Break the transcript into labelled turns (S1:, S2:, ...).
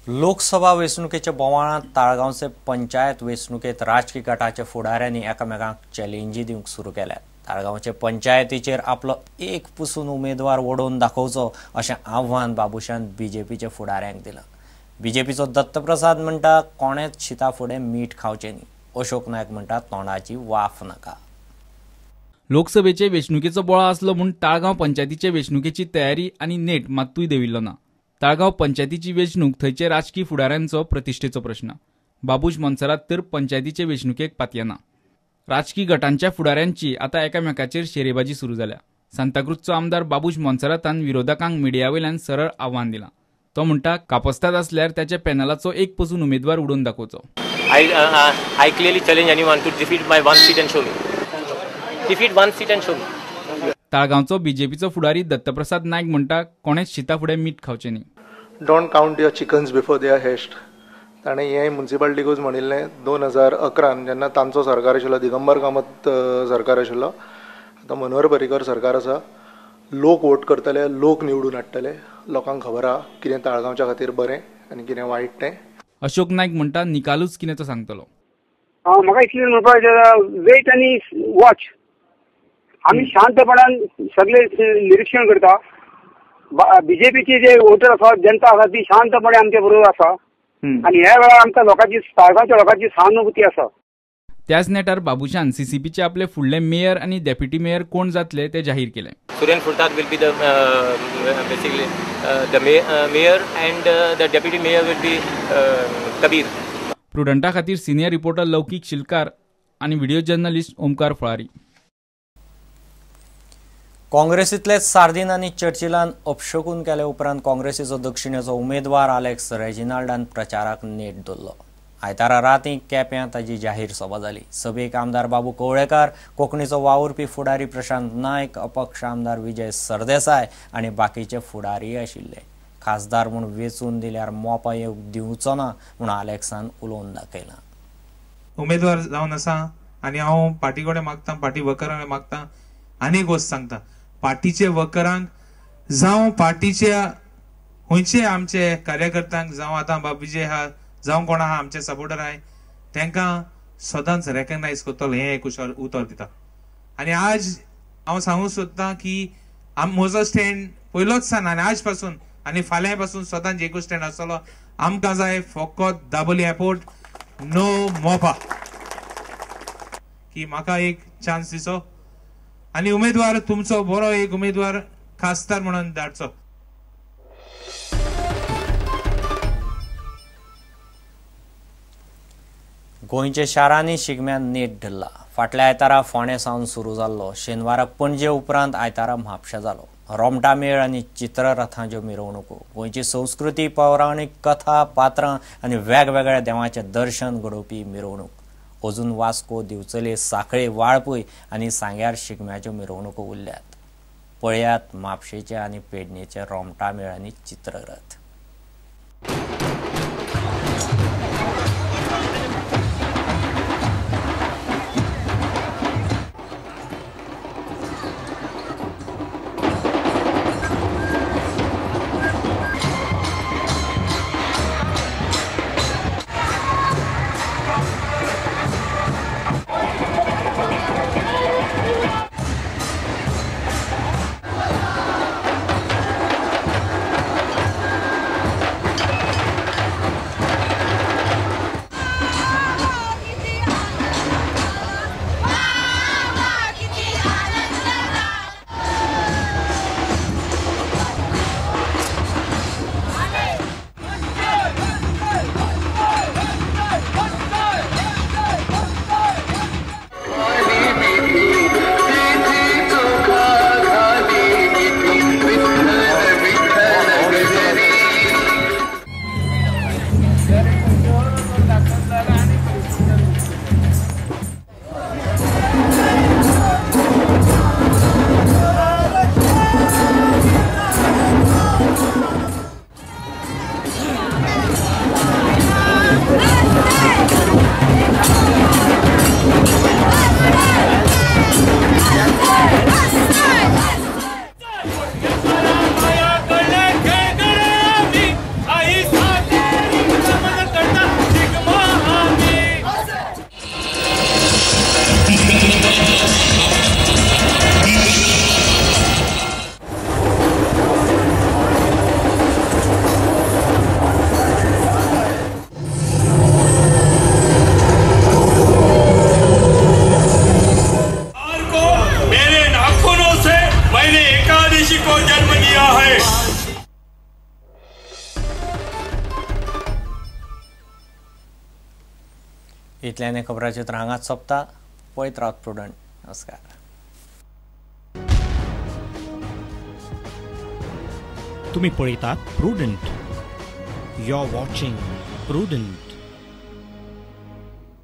S1: लोकसभा वेंचणुकेच्या बोवाळांत ताळगांवचे पंचायत वेंचणुकेत राजकी गटाच्या फुडाऱ्यांनी एकामेकांक चॅलेंजी दिवंक सुरू केल्यात. ताळगांवचे पंचायतीचेर आपलो एक पसून उमेदवार वडोवन दाखोवचो अशें आव्हान बाबूशान बीजेपीच्या फुडाऱ्यांक दिलां. बीजेपीचो दत्तप्रसाद म्हणटा कोणेच शिता फुडें मीठ खावचें न्ही. अशोक नायक म्हणटा तोंडाची वाफ नाका.
S2: लोकसभेचे वेंचणुकेचो बोळा आसलो म्हूण ताळगांव पंचायतीचे वेंचणुकेची तयारी आनी नेट मात्तूय देविल्लो ना. ताळगांव पंचायतीची वेंचणूक थंयचे राजकी फुडाऱ्यांचो प्रतिश्ठेचो प्रश्न. बाबूश मोन्सेरात तर पंचायतीचे वेंचणुकेक पातयेना. राजकी गटांच्या फुडाऱ्यांची आतां एकामेकाचेर शेरेबाजी सुरू जाल्या. सांताक्रूजचो आमदार बाबूश मोन्सेरातान विरोधकांक मिडिया वयल्यान सरळ आव्हान दिलां. तो म्हणटा कापस्ताद आसल्यार त्याच्या पॅनलाचो एक पसून उमेदवार उडोवन दाखोवचो.
S3: I clearly challenge anyone to defeat my one seat and show me. Defeat one seat and show me.
S2: ताळगांवचो बीजेपीचो फुडारी दत्तप्रसाद नायक म्हणटा कोणेच शिता फुडें मीठ खावचें न्ही.
S4: Don't count your chickens before they are hatched. ताणें हें मुन्सिपालिटीकूच म्हणिल्लें 2011 जेन्ना तांचो सरकार आशिल्लो, दिगंबर कामत सरकार आशिल्लो. आतां मनोहर पर्रीकर सरकार आसा. लोक वोट करतले, लोक निवडून हाडटले. लोकांक खबर आहा कितें ताळगांवच्या खातीर बरें आनी कितें वायट तें.
S2: अशोक नायक म्हणटा निकालूच कितें तो सांगतलो.
S5: म्हाका इतलें म्हणपाक जाय, वेट आनी वॉच. आमी शांतपणान सगळे निरिक्षण करता. बीजेपीचे जे वोटर आसा, जनता आसा, ती शांतपणे आमच्या बरोबर आसा आनी ह्या वेळार आमकां लोकांची, ताळगांवच्या लोकांची सहानुभूती आसा.
S2: त्याच नेटार बाबूशान सीसीपीचे आपले फुडले मेयर आनी डेप्युटी मेयर कोण जातले ते जाहीर केले.
S3: Suren Furtado will be the basically the mayor and the deputy mayor will be Kabir.
S2: प्रुडंटा खातीर सिनियर रिपोर्टर लौकीक शिलकार आनी व्हिडिओ जर्नलिस्ट ओमकार फळारी.
S1: काँग्रेसींतले सार्दीन आनी चर्चिलान अपशकून केले उपरांत काँग्रेसीचो दक्षिणेचो उमेदवार आलेक्स रेजिनाल्डान प्रचाराक नेट धरलो. आयतारा रातीं केप्यां ताजी जाहीर सभा जाली. सभेक आमदार बाबू कवळेकार, कोंकणीचो वावुरपी फुडारी प्रशांत नायक, अपक्ष आमदार विजय सरदेसाय आनी बाकीचे फुडारी आशिल्ले. खासदार म्हूण वेंचून दिल्यार मोपा येवंक दिवचो ना म्हूण आलेक्सान उलोवन दाखयलां.
S6: उमेदवार जावन आसा आनी हांव पार्टी कडेन मागता, पार्टी वर्करां कडेन मागता आनी एक गोश्ट सांगता, पार्टीचे वर्करांक जावं पार्टीच्या खंयचे आमचे कार्यकर्त्यांक जावं आतां बाबूजी आहा जावं कोण आहा आमचे सपोर्टर आहाय तांकां सदांच रेकग्नायज करतलो हें एक उतर दिता. आनी आज हांव सांगूंक सोदतां की म्हजो स्टँड पयलोच सान आनी आज पासून आनी फाल्यां पासून सदांच एकूच स्टँड आसतलो. आमकां जाय फकत दाबोली एअरपोर्ट, नो मोपा. की म्हाका एक चान्स दिचो आनी उमेदवार तुमचो बरो एक उमेदवार खासदार म्हणून धाडचो.
S1: गोंयच्या शारांनी शिगम्यान नेट धरला. फाटल्या आयतारा फोंडें सावन सुरू जाल्लो शेनवारा पणजे उपरांत आयतारा म्हापशा जालो. रोमटा मेळ आनी चित्ररथांच्यो मिरवणुको, गोंयची संस्कृती, पौराणीक कथा, पात्रां आनी वेगवेगळ्या देवाचें दर्शन घडोवपी मिरवणूक. अजून वास्को, दिवचले, सांखळे, वाळपय आनी सांग्यार शिगम्याच्यो मिरवणुको उरल्यात. पळयात म्हापशेचे आनी पेडणेचे रोमटा मेळ आनी चित्ररथ. इतल्यान खबराचित्र हांगाच सोंपता. पळयत रावत प्रुडंट. नमस्कार.
S7: तुम्ही पळयतात Prudent. You are watching Prudent.